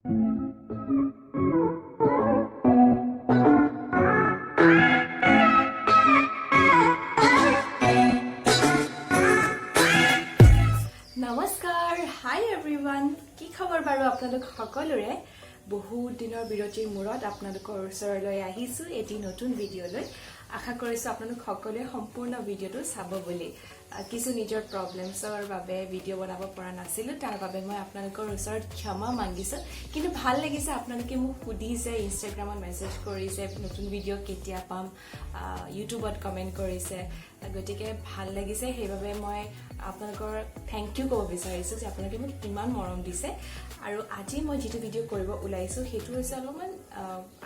নমস্কাৰ, হাই এভৰিৱান। কি খবৰ বাৰু আপোনালোক সকলোৰে? বহুত দিনৰ বিৰতিৰ মূৰত আপোনালোকৰ ওচৰলৈ আহিছোঁ এটি নতুন ভিডিঅ'লৈ। আশা কৰিছোঁ আপোনালোক সকলোৱে সম্পূৰ্ণ ভিডিঅ'টো চাব বুলি। কিছু নিজৰ প্ৰব্লেমছৰ বাবে ভিডিঅ' বনাব পৰা নাছিলোঁ, তাৰ বাবে মই আপোনালোকৰ ওচৰত ক্ষমা মাগিছোঁ। কিন্তু ভাল লাগিছে, আপোনালোকে মোক সুধিছে, ইনষ্টাগ্ৰামত মেছেজ কৰিছে নতুন ভিডিঅ' কেতিয়া পাম, ইউটিউবত কমেণ্ট কৰিছে। গতিকে ভাল লাগিছে। সেইবাবে মই আপোনালোকৰ thank U ক'ব বিচাৰিছোঁ যে আপোনালোকে মোক ইমান মৰম দিছে। আৰু আজি মই যিটো ভিডিঅ' কৰিব ওলাইছোঁ, সেইটো হৈছে অলপমান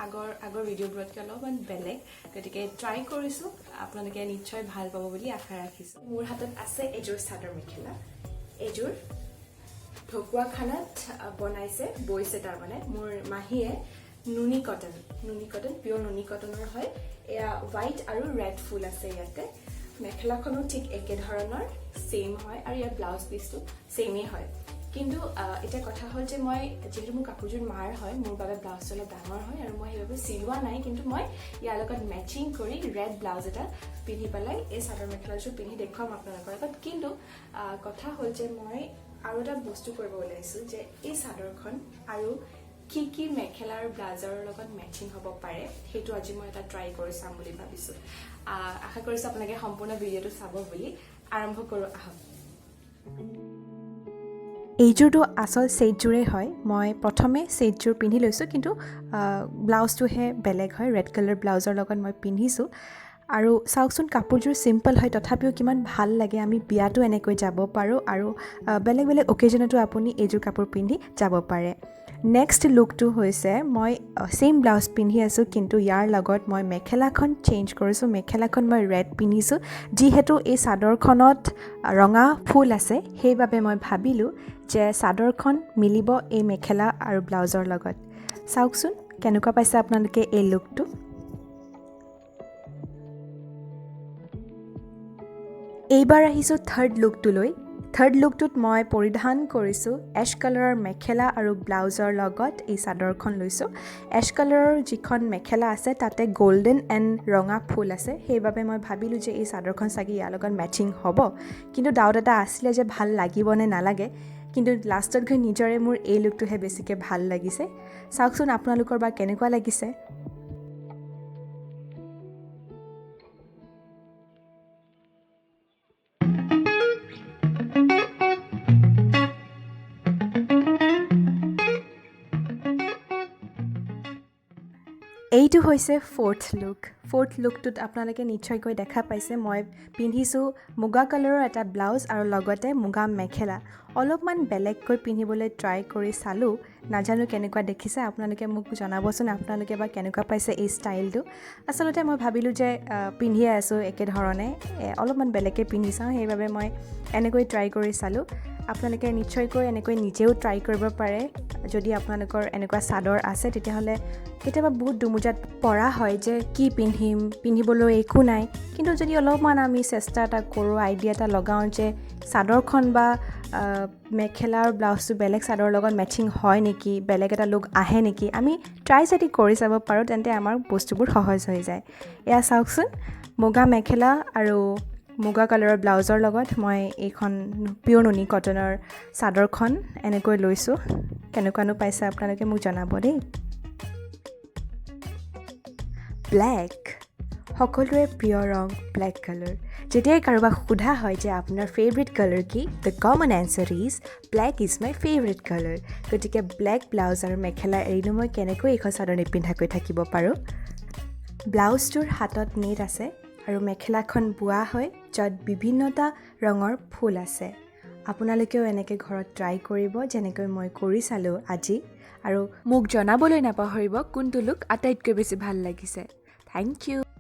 আগৰ আগৰ ভিডিঅ'বোৰতকৈ অলপমান বেলেগ। গতিকে ট্ৰাই কৰিছোঁ, আপোনালোকে নিশ্চয় ভাল পাব বুলি আশা ৰাখিছোঁ। মোৰ হাতত আছে এযোৰ চাদৰ মেখেলা। এযোৰ ঢকুৱাখানাত বনাইছে, বৈছে তাৰমানে মোৰ মাহীয়ে। নুনি কটন, নুনি কটন, পিয়'ৰ নুনি কটনৰ হয়। এয়া হোৱাইট আৰু ৰেড ফুল আছে ইয়াতে। মেখেলাখনো ঠিক একেধৰণৰ ছেইম হয় আৰু ইয়াৰ ব্লাউজ পিচটো ছেইমেই হয়। কিন্তু এতিয়া কথা হ'ল যে মই যিহেতু মোৰ কাপোৰযোৰ মাৰ হয়, মোৰ বাবে ব্লাউজটো অলপ ডাঙৰ হয় আৰু মই সেইবাবে চিলোৱা নাই। কিন্তু মই ইয়াৰ লগত মেচিং কৰি ৰেড ব্লাউজ এটা পিন্ধি পেলাই এই চাদৰ মেখেলাযোৰ পিন্ধি দেখুৱাম আপোনালোকৰ আগত। কিন্তু কথা হ'ল যে মই আৰু এটা বস্তু কৰিব ওলাইছোঁ যে এই চাদৰখন আৰু কি কি মেখেলা আৰু ব্লাউজৰ লগত মেচিং হ'ব পাৰে, সেইটো আজি মই এটা ট্ৰাই কৰি চাম বুলি ভাবিছোঁ। আশা কৰিছোঁ আপোনালোকে সম্পূৰ্ণ ভিডিঅ'টো চাব বুলি। আৰম্ভ কৰোঁ আহক। এইযোৰটো আচল ছেটযোৰেই হয়। মই প্ৰথমে ছেটযোৰ পিন্ধি লৈছোঁ, কিন্তু ব্লাউজটোহে বেলেগ হয়। ৰেড কালাৰ ব্লাউজৰ লগত মই পিন্ধিছোঁ। আৰু চাওকচোন, কাপোৰযোৰ চিম্পল হয়, তথাপিও কিমান ভাল লাগে। আমি বিয়াতো এনেকৈ যাব পাৰোঁ আৰু বেলেগ বেলেগ অকেজনতো আপুনি এইযোৰ কাপোৰ পিন্ধি যাব পাৰে। নেক্সট লুকটো হৈছে মই ছেইম ব্লাউজ পিন্ধি আছোঁ, কিন্তু ইয়াৰ লগত মই মেখেলাখন চেঞ্জ কৰিছোঁ। মেখেলাখন মই ৰেড পিন্ধিছোঁ। যিহেতু এই চাদৰখনত ৰঙা ফুল আছে, সেইবাবে মই ভাবিলোঁ যে চাদৰখন মিলিব এই মেখেলা আৰু ব্লাউজৰ লগত। চাওকচোন, কেনেকুৱা পাইছে আপোনালোকে এই লুকটো? এইবাৰ আহিছোঁ থাৰ্ড লুকটোলৈ। থাৰ্ড লুকটোত মই পৰিধান কৰিছোঁ এছ কালাৰৰ মেখেলা আৰু ব্লাউজৰ লগত এই চাদৰখন লৈছোঁ। এছ কালাৰৰ যিখন মেখেলা আছে, তাতে গল্ডেন এণ্ড ৰঙা ফুল আছে। সেইবাবে মই ভাবিলোঁ যে এই চাদৰখন চাগে ইয়াৰ লগত মেচিং হ'ব। কিন্তু ডাউট এটা আছিলে যে ভাল লাগিব নে নালাগে। কিন্তু লাষ্টত গৈ নিজৰে মোৰ এই লুকটোহে বেছিকৈ ভাল লাগিছে। চাওকচোন, আপোনালোকৰ বা কেনেকুৱা লাগিছে? এইটো হৈছে ফ'ৰ্থ লুক। ফ'ৰ্থ লুকটোত আপোনালোকে নিশ্চয়কৈ দেখা পাইছে, মই পিন্ধিছোঁ মুগা কালাৰৰ এটা ব্লাউজ আৰু লগতে মুগা মেখেলা। অলপমান বেলেগকৈ পিন্ধিবলৈ ট্ৰাই কৰি চালোঁ। নাজানো কেনেকুৱা দেখিছে আপোনালোকে, মোক জনাবচোন আপোনালোকে বা কেনেকুৱা পাইছে এই ষ্টাইলটো। আচলতে মই ভাবিলোঁ যে পিন্ধিয়ে আছোঁ একেধৰণে, অলপমান বেলেগকৈ পিন্ধি চাওঁ। সেইবাবে মই এনেকৈ ট্ৰাই কৰি চালোঁ। আপোনালোকে নিশ্চয়কৈ এনেকৈ নিজেও ট্ৰাই কৰিব পাৰে। যদি আপোনালোকৰ এনেকুৱা চাদৰ আছে, তেতিয়াহ'লে কেতিয়াবা বহুত দুমোজাত পৰা হয় যে কি পিন্ধিম, পিন্ধিবলৈ একো নাই। কিন্তু যদি অলপমান আমি চেষ্টা এটা কৰোঁ, আইডিয়া এটা লগাওঁ যে চাদৰখন বা মেখেলা আৰু ব্লাউজটো বেলেগ চাদৰৰ লগত মেচিং হয় নেকি, বেলেগ এটা লুক আহে নেকি, আমি ট্ৰাই যদি কৰি চাব পাৰোঁ, তেন্তে আমাৰ বস্তুবোৰ সহজ হৈ যায়। এয়া চাওকচোন, মুগা মেখেলা আৰু মুগা কালাৰৰ ব্লাউজৰ লগত মই এইখন পিয়'ৰ নুনি কটনৰ চাদৰখন এনেকৈ লৈছোঁ। কেনেকুৱানো পাইছে আপোনালোকে মোক জনাব দেই। ব্লেক, সকলোৰে প্ৰিয় ৰং ব্লেক কালাৰ। যেতিয়াই কাৰোবাক সোধা হয় যে আপোনাৰ ফেভৰেট কালাৰ কি, the common answer is "Black is my favourite colour." গতিকে ব্লেক ব্লাউজ আৰু মেখেলা এৰিনো মই কেনেকৈ এইখন চাদৰ নিপিন্ধাকৈ থাকিব পাৰোঁ? ব্লাউজটোৰ হাতত নেট আছে আৰু মেখেলাখন বোৱা হয়, য'ত বিভিন্নটা ৰঙৰ ফুল আছে। আপোনালোকেও এনেকৈ ঘৰত ট্ৰাই কৰিব, যেনেকৈ মই কৰি চালোঁ আজি। আৰু মোক জনাবলৈ নাপাহৰিব কোনটো লুক আটাইতকৈ বেছি ভাল লাগিছে। Thank U.